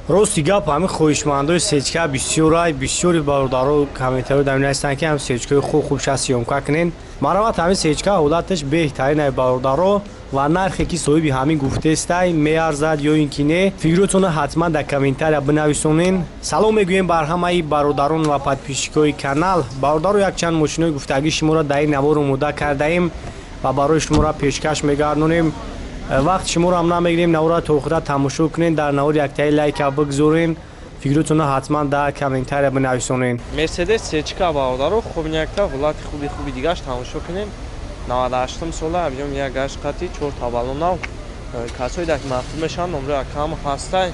Рости гап, ҳамин хоҳишмандои сечка бисёрай, бисёри бародаро комментариё дар менависанд, ки ҳам сечкаи хуб хуб ша съёмка кунен. Марамат, ҳамин сечка ҳолаташ беҳтаринай, бародаро, ва нархе ки соҳиби ҳамин гуфтестай, меарзад ё ин ки не, фикротонро ҳатман дар комментария бинависонен. Салом мегӯем бар ҳамаи бародарон ва подписчикои канал. Бародаро, якчанд мошинои гуфтагии шуморо дар ин навор омода кардаем ва барои шуморо пешкаш мегардонем. Вақт шуморо ҳам намегирем, наворро то охира тамошо кунед, дар навор яктаи лайка бигзорен, фикротонро ҳатман дар комментария бинависонед. Мерседес сечка, бародаро, хуб, якта ҳолати хуби хуби дигаш тамошо кунем. 98 сола, объём як гашт қати, чор табалон нав. Касои дар маъқул мешаванд, номрои акам ҳастай.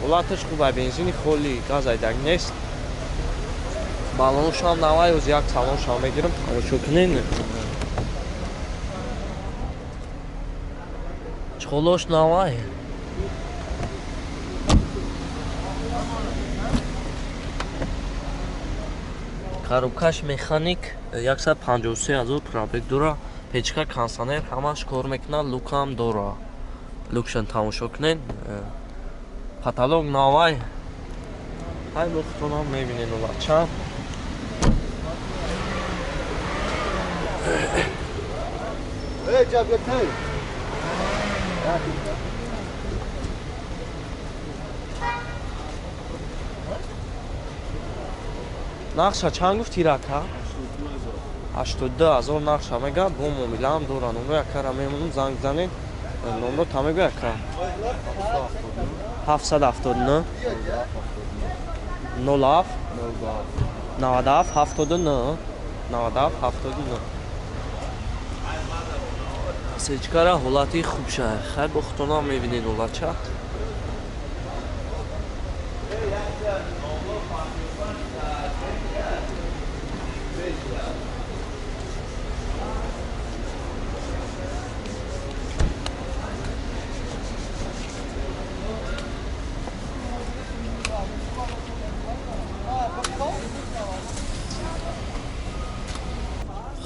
Ҳолаташ хуб, бензини холи, газ айдаг нест, балоншам навай. Оз як салоншам мегирам, тамошо кунен. Чхолош навай. Коробкаш механик, 153 000 пробег дора, печка, кондиционер ҳамаш кор мекунад, люкам дора. Люкшан тамошо кунед. Потолок навай. Ҳай, бухтонам мебинед улача. Эй, ҷабгетай. Нақша чанд гуфти, рака? 82 000 нақша мега, бо муомилаам дора. Номро якара мемонам, занг занед. Номро та мегӯ, яка? 779 07 97 79 97 79. Сечкара ҳолати хуб ша. Хай, бо худтонам мебинед ҳолатша.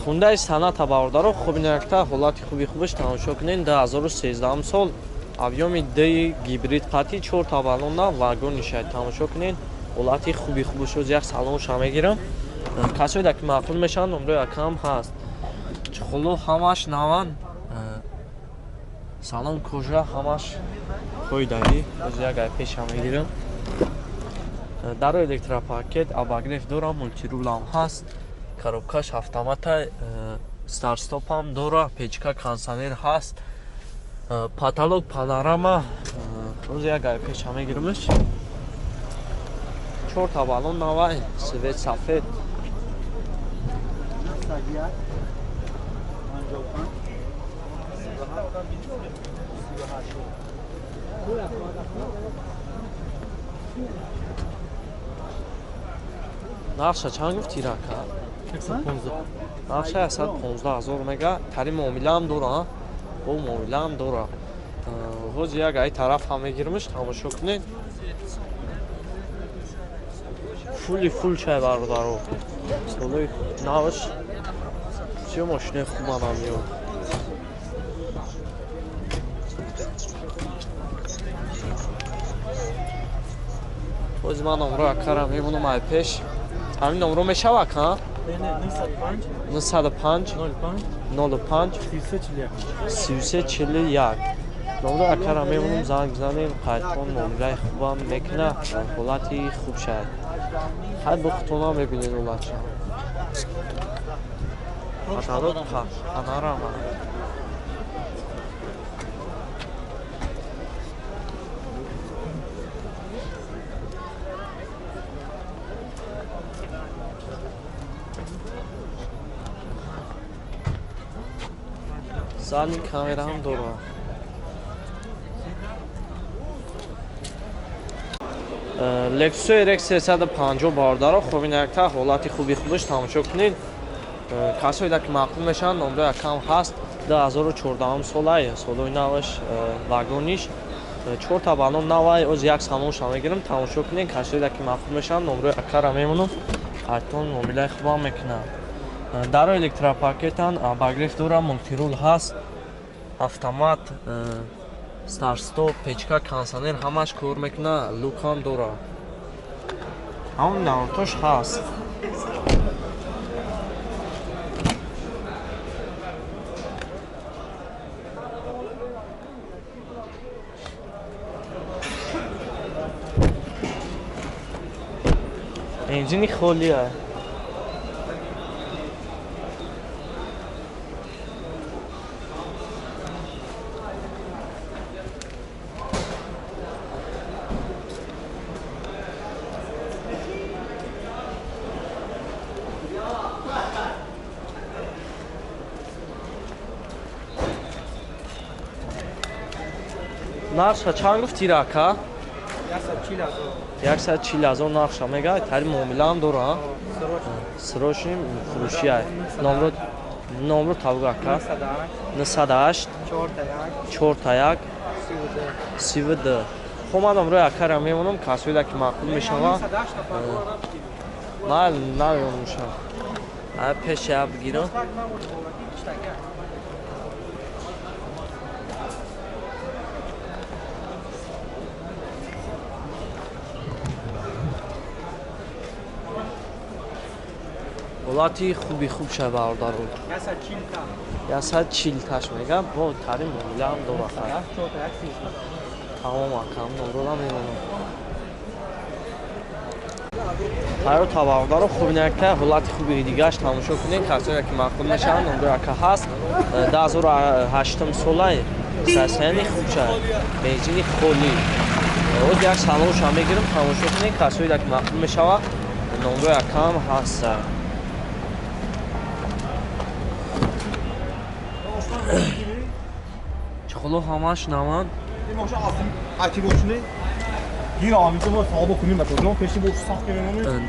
Хундаи Соната, бародаро, хуб, якта ҳолати хуби хубаш тамошо кунед. 2013 сол, объёми д, гибрид қати, чор табалона, вагонишай, тамошо кунед. Ҳолати хуби хубаш. Оз як салонша мегирам. Касое дар ки маъқул мешаванд, номрои акам ҳаст. Чхоло ҳамаш наван, салон кожа, ҳамаш қоидаӣ. Оз як ай пеша мегирам. Даро электропакет, обогрев дорам, мультирулам ҳаст, коробкаш автомата, старт-стопам дора, печка, кондиционер ҳаст, потолок панорама. Роз як гай пеша мегиримш. Чор табалон навай, свет сафед. Нақша чанд гуфти, рака? Нақша 115 000 мега, тари муомилаам дора, бо муомилаам дора. Ҳози як ай тараф ҳам мегирмиш, тамошо кунед. Фули фул чай, бародаро. Солои навш бисёр мошинаи хубанам меёд. Ҳози ман номро акара мебунам ай пеш. Ҳамин номро мешава, ка? 905 05 33 41. Номро акара мемонам, занг бизанем, қайтон муомилаи хубам мекуна, ҳолати хуб шавад. Хай, бо худтонам мебинед ҳолатша. Потолок панорама. Задний камераам дора. Lexus RX 350, бародаро, хуб, ин якта ҳолати хуби хубаш тамошо кунед. Касое дар ки маъқул мешаванд, номрои акам ҳаст. 2014 солай, солои наваш, вагониш, чор табалон навай. Оз як салонша мегирам, тамошо кунед. Касое дар ки маъқул мешаванд, номрои акара мемонам, қайтон муомилаи хубам мекунад. Даро электропакетан, обогрев дора, мультирул ҳаст, автомат. Старт-стоп, печка, кондиционер ҳамаш кор мекуна, люк ҳам дора. Ҳамон навртош ҳаст. Бензини холия. Нарша чанд гуфти рака? 140,000 нарша мега, тари муомила ҳам дора. Срочни фурӯшия. Номро табуг ака. 908 4 1 32. Хоб ман номрои акара мемонам, касоида ки маъқул мешава. Ман намемонам. А пеш я бигирам. Ҳолати хуби хуб шава бародарон. 140 таш мегам, бо тари муомила ҳам дора. Тамом акам, номрора мемонам. Хайро та бародаро, хуб инакта ҳолати хуби дигаш тамошо кунед, касоне ки маъқул мешаванд, номрои ака ҳаст. 2008 солаи сасаяни хуб шава. Бензини холӣ. Оз як салонша мегирам, тамошо кунед, касоне ки маъқул мешава, номрои акам ҳаст. Чехоло ҳамаш наванд.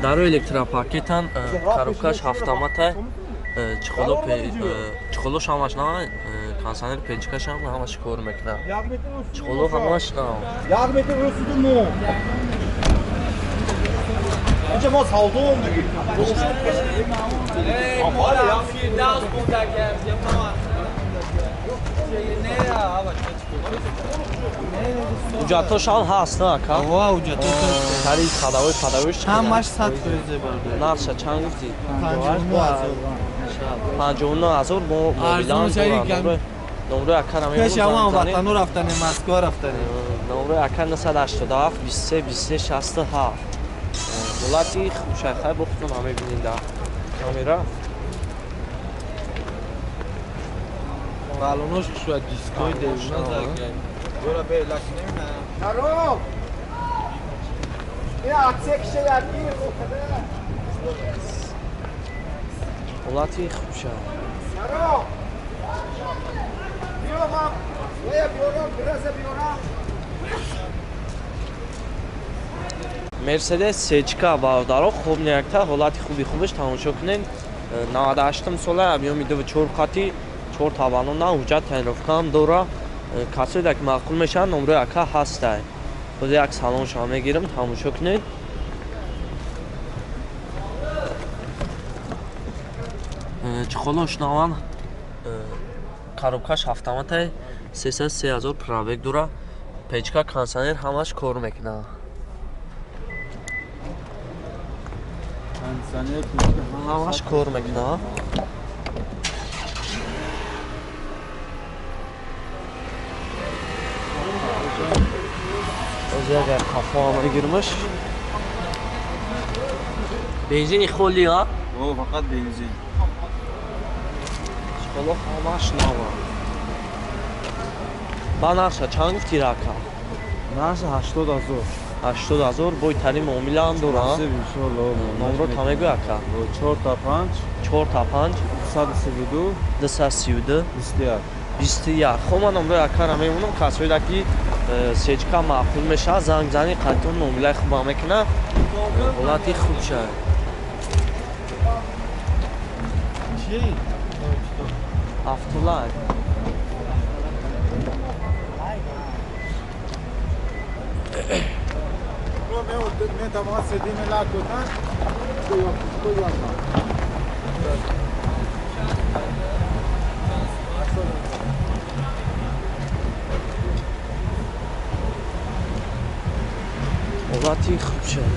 Дарои электропакетан, коробкаш ҳафтаматай, чехолош ҳамаш наванд, кондиционер печкаш ҳам ҳамаш кор мекунад. Чехоло ҳамаш нав. Ҳуҷҷатҳошам ҳаст, на ака? Ва ҳуҷҷатҳош тари хадавои падавош ҳамаш 100% бародар. Нархша чанд гуфтӣ? 59,000 бо мобилан дорам. Номрои акара мемонам. Пеш ҳамон ватану рафтани, Москва рафтани. Номрои ака 987 23 23 67. Ҳолати хубшайхай бо худтон ҳам мебинед дар камера. Балонош шуд дискои девона загай. Бора бе лак немина. Нароб. Я аксек шаяки худа. Ҳолати хубша. Нароб. Биё мам. Я биёрам, браза биёрам. Мерседес сечка бародаро, хуб неякта ҳолати хуби хубаш тамошо кунед. 98 сола объёми 24 қати 4 тавано на ҳуҷҷат тайинровкаам дора. Касоеда ки маъқул мешаванд, номрои ака ҳастай. Боз як салонша мегирам, тамошо кунед. Чехолош наван, коробкаш ҳафтаматай, 303,000 пробег дора. Печка, кондиционер ҳамаш кор мекунад. Ҳамаш кор мекунад. Оз як қафо мегирмаш. Бензини холӣ, а? О, фақат бензин. Чехоло ҳамаш нава. Ба нарша чанд гуфти рака? Нарша 80,000. 80,000 бой тари муомила ҳам дора. Номро та мегӯй ака? 4 та 5 4 та 5 232 232 21 21. Хоб ман номрои акара мемонам, касоеда ки сечка маъқул мешавад, занг зани, қатъиён муомилаи хуба мекунад. Ҳолати хуб шавад. Автолайк. Ҳолати хуб шуд.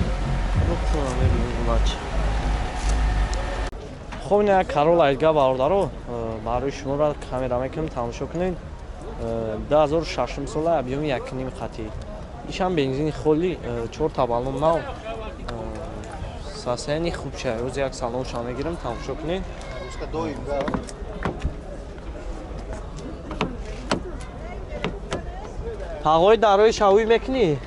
Хоб ина як Corolla айдга бародаро, барои шуморо камера мекунем, тамошо кунед. 2006 сола объёми 1.5 қатӣ. Ишам бензини холи, 4 та баллон нав. Состояние хуб шуд. Рӯзи як салонша мегирем, тамошо кунед. Тағои дарои шавӣ мекунӣ?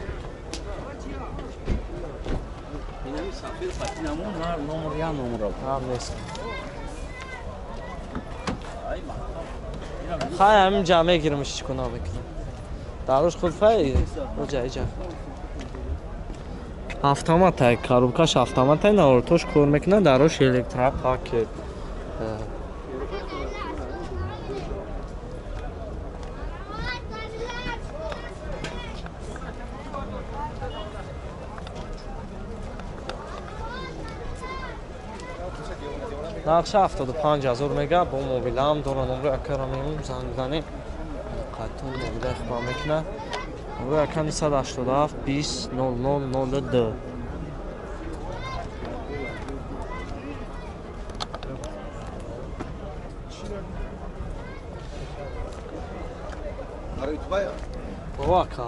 Хай ҳамин ҷа мегирам, чӣ кунам мекунам. Дарош худ фай, оҷа иҷа. Автоматай, коробкаш автоматай, наворотош кор мекунад, дарош электропакет. Нақша 75,000 мега бо мобилаам дора, номро акара мемон занг бизанем. Қайтон мобилаи хубам мекунад. Номро ака 987 20 00 02. Бо ака.